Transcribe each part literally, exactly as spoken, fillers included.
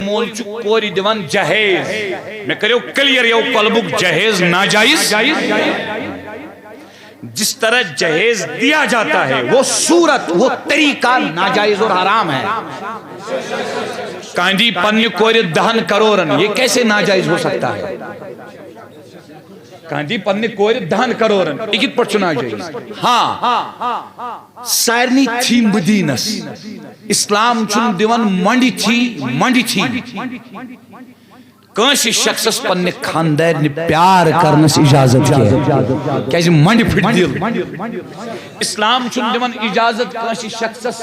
مول چھُ کورِ دِوان جہیز۔ مےٚ کٔرِو کلیئر یو کۄلبُک جہیز ناجائز۔ جس طرح جہیز دیا جاتا ہے، وہ صورت، وہ طریقہ ناجائز اور حرام ہے۔ کانٛہہ دی پننہِ کورِ دہن کرورن، یہ کیسے ناجائز ہو سکتا ہے؟ کانٛہہ دی پننہِ کورِ دہن کرورن، یہ کِتھ پٲٹھۍ چھُ ناجائز؟ ہاں، سارنٕے تھی مدینس۔ اسلام چھُنہٕ دِوان منڈی تھی، منڈی تھی۔ کٲنٛسہِ شخصس پننہِ خاندارنہِ پیار کرنس اجازت کینٛہہ، کیازِ منڈِ پھٹہِ دِل۔ اسلام چھُنہٕ دِوان اجازت کٲنٛسہِ شخصس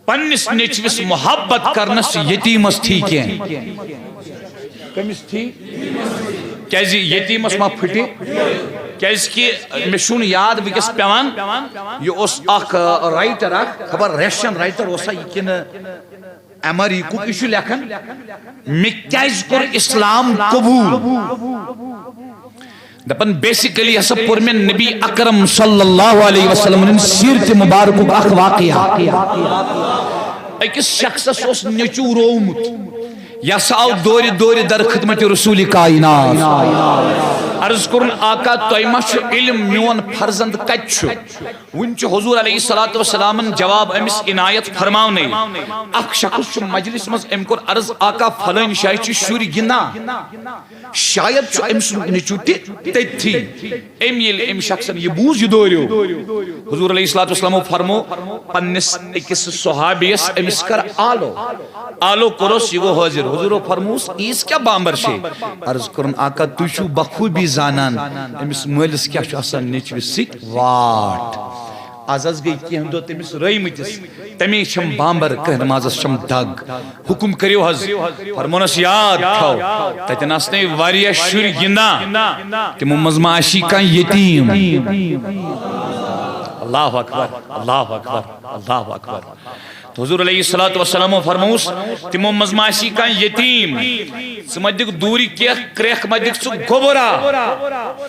پننِس نیٚچوِس محبت کرنس یتیمس تھی کینٛہہ۔ کٔمِس تھی؟ کیازِ یتیمس ما پھٹہِ؟ کیازِ کہِ مےٚ چھُنہٕ یاد وٕنکیٚس پیوان، یہِ اوس اکھ، آ، رائٹر اکھ، خبر ریشن رائٹر اوسا یہِ کِنہٕ امریکُک، یہِ چھُ لیکھان، مےٚ کیازِ کوٚر اسلام قبول؟ دپان، بیسیکلی ہسا پوٚر مےٚ نبی اکرم صلی اللہ علیہ وسلم ہٕنٛدِ سیرت مبارکُک اکھ واقعہ۔ أکِس شخصس اوس نیٚچو روومُت، یہِ ہسا آو دورِ دورِ در خدمت رسول کائنات۔ عرض کوٚرُن، آقا، تۄہہِ ما چھُ علم میون فرزند کتہِ چھُ؟ وُنہِ چھُ حضور علیہ الصلوۃ والسلامن جواب أمِس عنایت فرماونٕے۔ اکھ شخص چھُ مجلس منٛز، أمۍ کوٚر عرض، آقا، فلٲنۍ جایہِ چھِ شُرۍ گِنٛدان، شاید چھُ أمۍ سُنٛد نیٚچوٗ تہِ تٔتھی۔ أمۍ ییٚلہِ أمۍ شخصن یہِ بوٗز، یہِ دوریو۔ حضور علیہ الصلوۃ والسلامو فرمو پننِس أکِس صحابیَس، أمِس کر آلو۔ آلو کوٚرُس، یہِ گوٚو حٲضِر۔ حضورو فرمووُس، "عیٖز کیٛاہ بامبر چھے؟" عرض کوٚرُن، "آقا، تُہۍ چھِو بخوٗبی زانان أمِس مٲلِس کیٛاہ چھُ آسان نیٚچوِس سۭتۍ واٹھ۔" از حظ گٔے کینٛہہ دۄہ تٔمِس رٲومٕتِس، تَمے چھَم بامبر، کانٛہہ نمازس چھَم دگ۔ حُکُم کٔرِو حظ۔ فرمونس، یاد تھاو، تَتٮ۪ن آسنَے واریاہ شُرۍ گِنٛدان، تِمو منٛز ما آسی کانٛہہ یتیٖم؟ اللہ اکبر، اللہ اکبر، اللہ اکبر۔ تہٕ حضور علیہ الصلوۃ والسلامو فرمووُس، تِمو منٛز ما آسی کانٛہہ یتیٖم؟ ژٕ ما دِکھ دوٗرِ کینٛہہ کرٛٮ۪کھ، ما دِکھ ژٕ گوٚبرا۔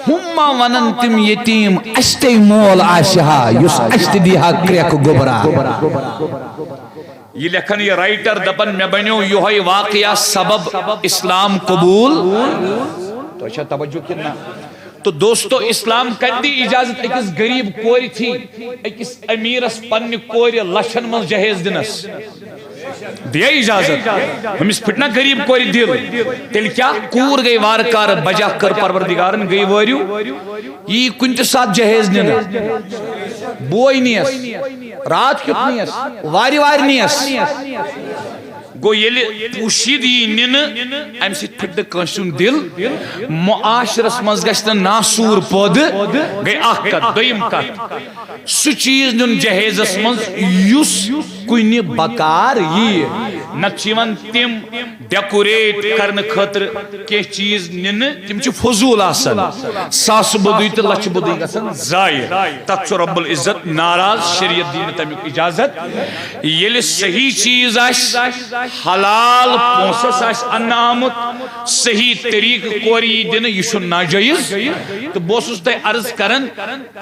ہُم ما وَنَن تِم یتیٖم، اَسہِ تے مول آسہِ ہا، یُس اَسہِ تہِ دی ہا کرٛٮ۪کھ گوٚبرا۔ یہِ لیکھان یہِ رائٹر دپان، مےٚ بنیو یِہوٚے واقعہ سبب اسلام قبول۔ تۄہہِ چھا توجہ کِنہٕ نہ؟ تو دوستو، اسلام کتہِ دی اجازت أکِس غریب کورِ تھی أکِس امیرس پننہِ کورِ لچھن منٛز جہیز دِنس؟ دیا اجازت؟ أمِس پھٹ نا غریب کورِ دِل۔ تیٚلہِ کیٛاہ؟ کوٗر گٔے وارٕ کارٕ بجا، کٔر پروردگارن، گٔے وٲرِو۔ یی کُنہِ تہِ ساتہٕ جہیز نِنہٕ۔ بوے نیس، راتھ کیُتھ نیس، وارِ وارِ نیس۔ گوٚو ییٚلہِ پوٗشِد یی نِنہٕ، اَمہِ سۭتۍ پھِٹہِ نہٕ کٲنٛسہِ ہُنٛد دِل، معاشرس منٛز گژھِ نہٕ ناسوٗر پٲدٕ۔ گٔے اکھ کتھ۔ دوٚیِم کتھ، سُہ چیٖز نیُن جہیزس منٛز یُس کُنہِ بکار ییہِ۔ نتہٕ چھِ یِوان تِم ڈیکوریٹ کرنہٕ خٲطرٕ کینٛہہ چیٖز نِنہٕ، تِم چھِ فضوٗل آسان۔ ساسہٕ بوٚدُے تہٕ لچھِ بوٚدُے گژھان ضایع۔ تتھ چھُ رب العزت ناراض، شریعت دِیہِ نہٕ تمیُک اجازت۔ ییٚلہِ صحیح چیٖز آسہِ، حلال پونٛسس آسہِ اننہٕ آمُت، صحیح طریٖقہٕ کورِ یی دِنہٕ، یہِ چھُ ناجٲیز۔ تہٕ بہٕ اوسُس تۄہہِ عرض کران،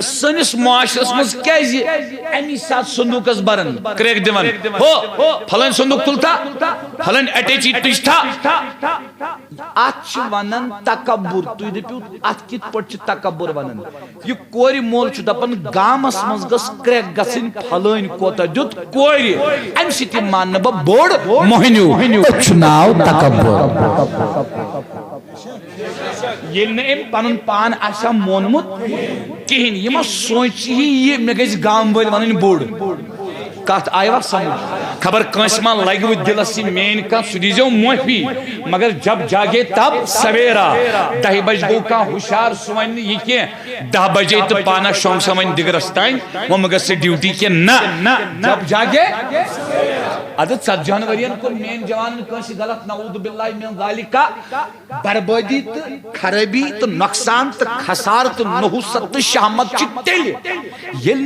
سٲنِس معاشرس منٛز کیازِ امی ساتہٕ صندوقس بران، کرٛٮ۪کھ دِوان، ہو، پھلٲنۍ صندوق تُلتھا، پھلٲنۍ اٹیچی تُجتھا؟ اتھ چھِ ونان تکبر۔ تُہۍ دٔپِو، اتھ کِتھ پٲٹھۍ چھِ تکبر ونان؟ یہِ کورِ مول چھُ دپان، گامس منٛز گٔژھ کرٛٮ۪کھ گژھٕنۍ، پھلٲنۍ کوتاہ دیُت کورِ، امہِ سۭتۍ یہِ ماننہٕ بہٕ بوٚڑ مۄہنیو۔ أتھۍ چھُ ناو تکبر۔ ییٚلہِ نہٕ أمۍ پنُن پان آسہِ ہا مونمُت کِہیٖنۍ، یہِ ما سونٛچہِ ہی یہِ، مےٚ گژھِ گامہٕ وٲلۍ ونٕنۍ بوٚڑ۔ کتھ آیوا سمجھ؟ خبر کٲنٛسہِ ما لگہِ وۄنۍ دِلس یہِ میٲنۍ کتھ، سُہ دیٖزیو معٲفی۔ مگر جب جاگے تب سویرا، دہہِ بجہِ گوٚو کانٛہہ ہُشار، سُہ ونہِ نہٕ یہِ کینٛہہ، دہ بجے تہٕ پانہ شۄنٛگ سا وۄنۍ دِگرس تام، وۄنۍ مہ گژھ ژےٚ ڈیوٹی کینٛہہ، نہ۔ جب جاگے، ادٕ ژتجی ہن ؤرین کوٚر میٲنۍ جوانن کٲنٛسہِ غلط، نعوذ باللہ من ذالک۔ بربٲدی تہٕ خرٲبی تہٕ نۄقصان تہٕ خسارٕ تہٕ نحوست تہٕ شہمت چھِ تیٚلہِ، ییٚلہِ